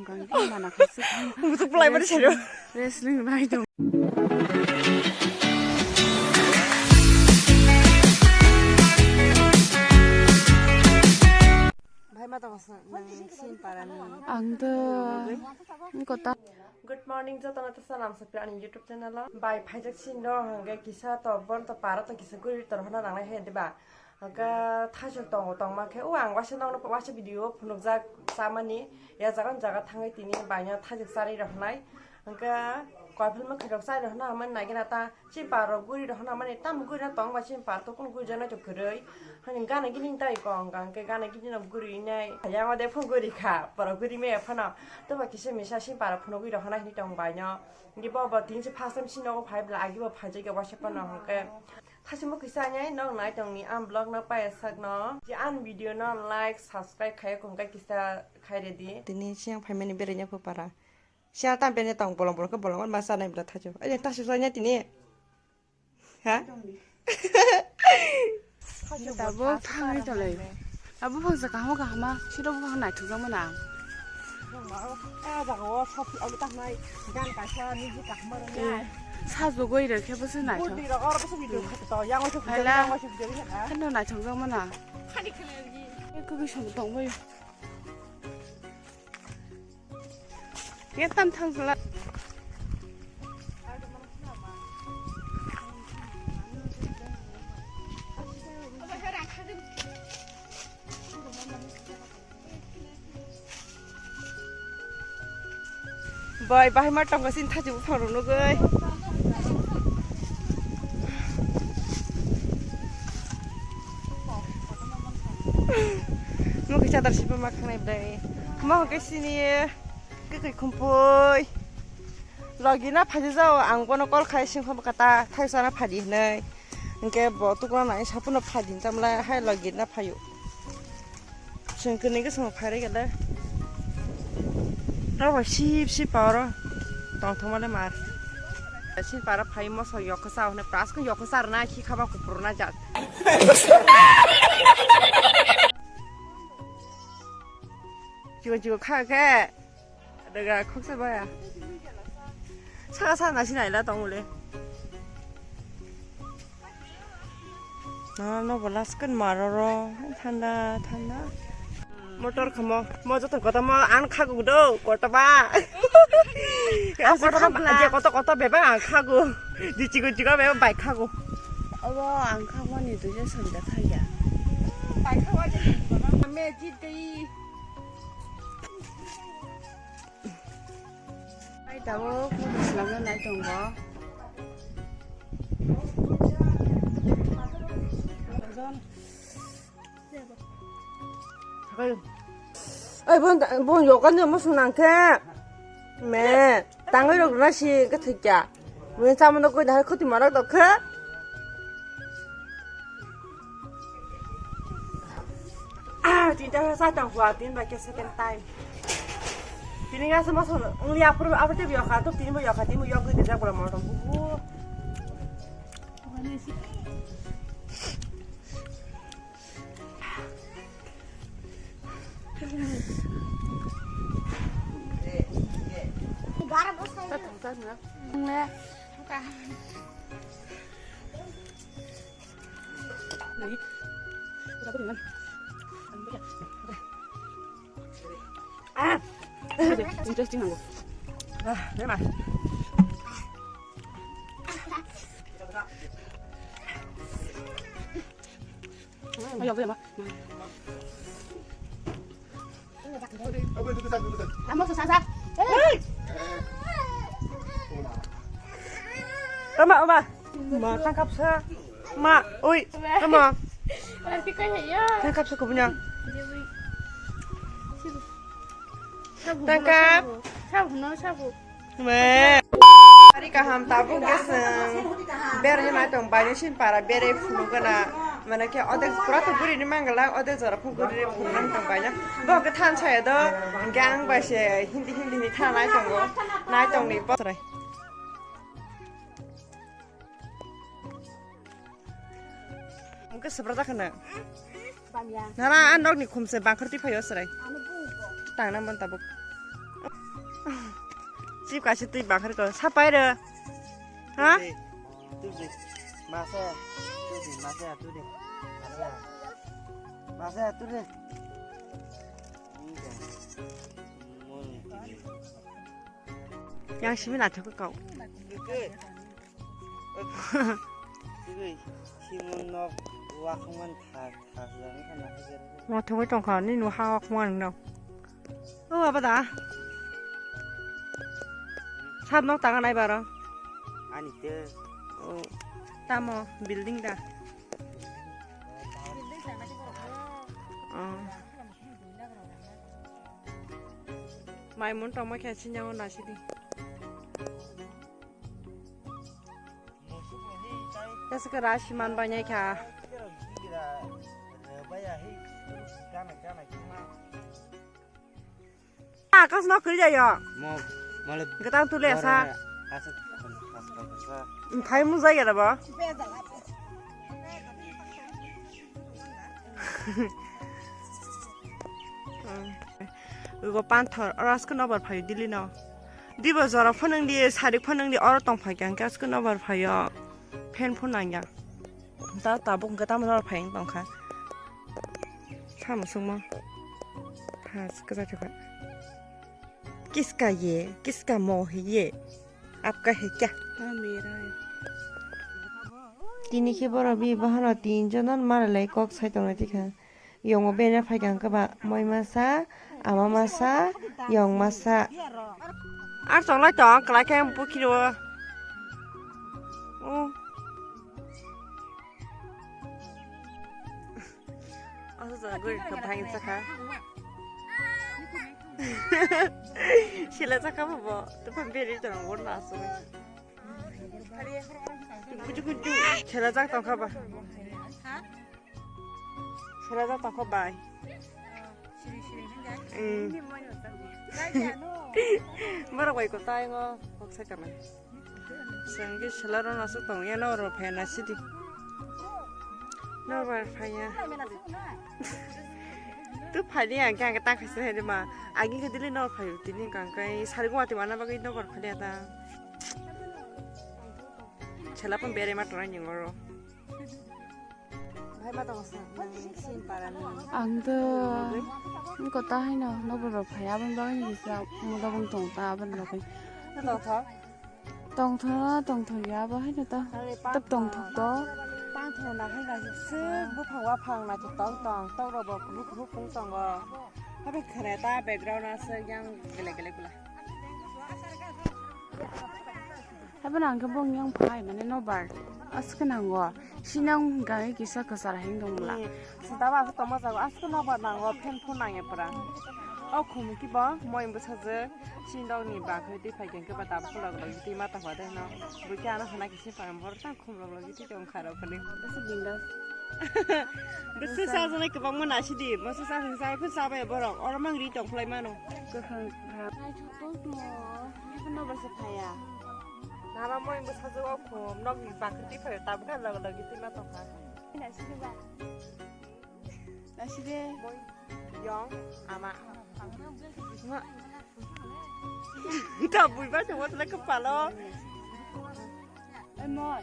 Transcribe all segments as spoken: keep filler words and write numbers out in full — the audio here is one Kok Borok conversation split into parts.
Muchuk pwlai mani sero. Wrestling bai tong. Bhai ma tong sa nang sin parani. Ang to kota. Good morning, jotono to salam sapri ani YouTube channel o. Bai phaijak sin do hangke kisa to bon to para to kisa guri tor hona nangnai he diba. Hwnkhe thaichuk tongo, tongma khe o ang waisa nokno waisa video phunukjak chamani, ya jaga ni jaga thangwi tini baino thaichuk charwi rw hwnai. Hwnkhe koiphilma khwirok charwi rw hwna hwnmani naikhe na ta chini par rok guri rw hwna hwnmani tamo guri na tong bai chini par to kunu guri jaknai to kwrwi. Hani gana gini tai kong hwnkhe gana gini no guri nai yang ode phung guri kha borok guri maya phano toba kisa misa chini par phunugwi rw hwnai hinwi tong baino. Hwnkhe bo bo tini se first time chini nogo phai bwla agi bo phaijak ya waisa phano hwnkhe. Khasimo kisa nai nok nai tongni ang vlog no paya sakno. Je ang video no like, subscribe khai kong kai kisa khai redi. Tini siang phaimani beraina pho para. Siang tam bene tong bolong bolong khe bolong ma sa nai bla thajo. Ai ta su sa nya tini. Ha? Tabuk thangwi tolai. Abo phangsa kahama kahama, siro bo phang naithok jak mano ang. Nokma o, eh, jaga o sophi abo tangnai, gan kaisa, music kahama rwnai. Eh, sajagwi rwkhe bwswk naithok. Budi rok oro bwswk video khato, yang o sophi, yang o sophi, yang o sophi. Hano naithok jak mano. Khani khani. Eh, kwkwi song tongbai. Ye tam thang sala. Bai, bahai ma tongo sini thachi buphang rok nugui. Nugui chadar sipa ma khangnai bai. Ma hwnkhe sini ye kwkwi khumpui. Logi na phaji jao, ang bono call khai sing kho kata thaisa na phadi hinui. Hwnkhe bo tukla nai sapuno phadi hinwi tamlai hai logi na phaio. Chwng kwnwi khe chwng phai rwgele. Abo sip sip power o tongthokma le mar. Sip para phai moso yok khe cha hwnwi pras khe yok khe cha rwna khi khaba kupur na jat. Chigo chigo kha khe. Daga khoksa baya. Saka saka nasi naila tongole. Na no bolas kan maroro thanda thanda. Motor khamo mo joto koto mo an khagu do koto ba. Koto ba je koto koto beba an khagu. Di chigo chigo beba bai khagu. Obo ang khamo ni duje sanda thaya. Bai khagu je. Me jit dei. Ai tabuk mudu swnamna nai tongo. Ai bon bon yoga ni mo swnang khe. Me tangwi rok na si khe thikya. Mui chamano koi dahai khoti marok dokhe. Ah, tinta sa tang hua tin ba ke second time. Tini ga sama sama ngli apur apur te biya kha to tini biya kha tini biya kha tini biya kha. Ah, interesting nango. Ah, memang. Ayo, ayo, ma. Amo sa sa. Ama, ama. Ma, tangkap sa. Ma, ui, ama. Tangkap sa kubunya. Tangkap. Sabu no, sabu. Me. Ari kaham tabuk geseng. Bere na tong bani sin para bere funu gana. Mana ke odek pura to guri ni mangala odek jora phu guri ni funu nang tong bani. Bo ke than saya do. Gang ba se hindi hindi ni than nai tongo. Nai tong ni bosrai. Ang ke sabra ta khana. Bamya. Nara an rok ni khumse bangkhar twi phaio srai. Ano bu bo. Tang nang ban tabuk. Chip kaisa twi bakhar ko. Sapai re. Ha? Tudi. Masa. Tudi, masa, tudi. Masa. Masa, tudi. Yang simi na thok kau. Twi, simon nok wakhman thak, thak jani khana hajar. Mo thogwi tongkha, ni nu ha wakhman no. O aba da. Sab nok tangan ai baro. Ani te. O, tamo building da. Oh. Mai mun tongma khe sinjango nasidi. Kaisa khe rasi man bai nai kha. Akas no kri jayo. Mo, male. Gatang tule sa. Asa, asa, asa. Thai mu jai gara ba. Ugo panthor, oro aske nobar phaio dili no. Dibo jora phonung di, sarik phonung di, oro tong phai khe, aske nobar phaio. Fan phone nang ya. Ta tabuk hwnkhe tamo nobar phai tong kha. Tamo sungmo. Ha, aske jai thok kha. Kiska ye, kiska mo hi ye. Apka he kya? Tini khe borok bi bahano tin jono mara lai kok sai tongnai tikha. Yongo bere phai kha khe ba moi masa, ama masa, yong masa. Ar chonglai tong, klai khe bukhi ro. Oh. Asa sa guri ka bhai sa kha. Sila sa kha bo. Tu pha beri to ngor na so. Kuchu kuchu sila sa tong kha ba. Sila sa tong kha bai. Mm. Borok bai ko tai ngo kok sai kana. Sengke selaro naso tongya no oro phai nasidi. No bar phaiya. Tu phai di ang khe ang ta khaisa hai ma. Agi khe dili no phai tini kang kai sari gwa ti mana bagwi no bar phai ta. Sela pun bere ma tora nyingoro. Ang do wngkha ta haino noborok phai aboni bagwi ni kisa muda bong tong ta aboni bagwi. Tongthok na tongthok ya abo haino ta. Tab tongthok to. Tongthok na hai na se buphang waphang na tong tong tok rok bo kubuk kubuk kung tongo. Habe khare ta background aswk yang gele gele gula. Haibano ang khe bong yang phai mane nobar aske nango sinang gari kisa kwchar heng dong bwla. Sita ba tongma jago aske nobar nango fan phone nangya pura. O khum kibo moi bwsajwk sindok ni bagwi twi phai khe ba tabuk log log twi mata hwa de no. Bwkhe ano hana kisi pang bor tang khum log log twi tong kharo khani. Bisi bindas. Bisi sajani kwbangma nasidi. Bisi sajani sa phun sabai borok. Oro mang ri tong khlai mano. Kwkhwrang. Naithok tongmo, ibo nobar se phaiya. Nana moi bwsajwk o khum, nokni bakhrwi phai tabukha logi logi twi ma tongkha. Naside ba. Naside. Moi yong ama. Nga. Ta bui ba se wot le kepalo. Oi moi.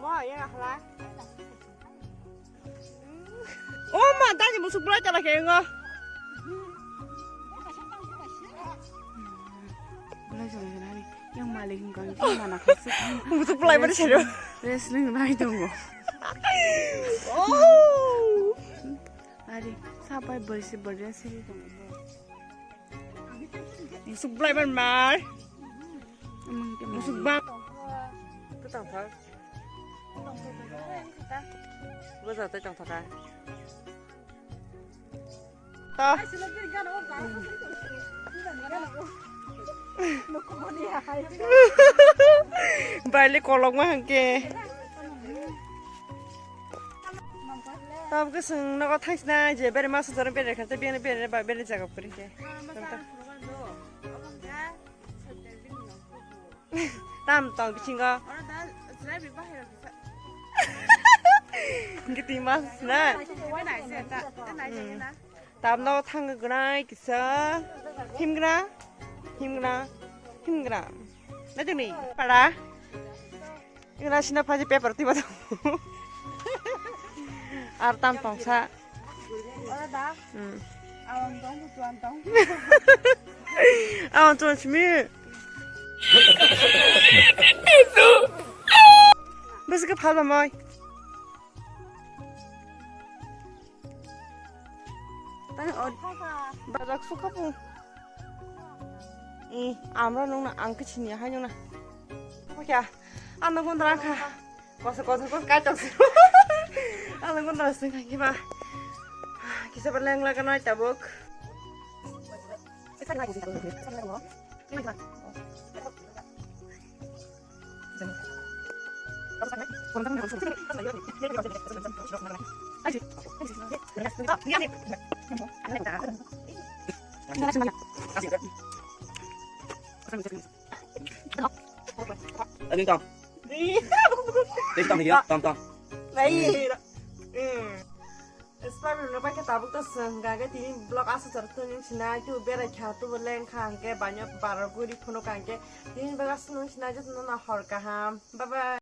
Moi yang ahla. O ma, dani musuk bulai tala khe ngo. Bulai tala khe nani, yang malik hingkang, yang mana khasuk. Musuk bulai mani sero. Wrestling nai tongo. Oh. Ari, sapai boise bodia seri tongo. Musuk bulai man mar. Musuk ba. Kwtang thar. Bosa tei tong thaka. Ta. Baile kolokma hangke. Tabuk swng nogo thangsina je bere masa jora bere kha tei bere bere ba bere jaga puri khe. Tam tong bisingo. Giti mas na. Tam no thang gnai kisa. Himgra. Himgra. Ingra. Na juni para. Ingra sina phaji paper tiba. Ar tam tongsa. Hmm. Awang tong, tuan tong. Awang tuan simi. Besi ke phalba mai. Tang o bajak suka pu. Eh, amra nung na ang ke sini hai nung na. Apa kya? Ano pun terang kha. Kosa kosa kosa kai tok. Ano pun terang sing kha kiba. Kisa berleng la kanai tabuk. Ani tong. Tong ya, tong tong. Spider no paikhe tabuk to swng hwnkha hwnkhe tini vlog aswk chwrwk tongwi sinai tu berai kha tu bo leng kha hwnkhe baino barok guri phunuk kha hwnkhe tini vlog aswk nung sinai jotono no hor kaham bye bye.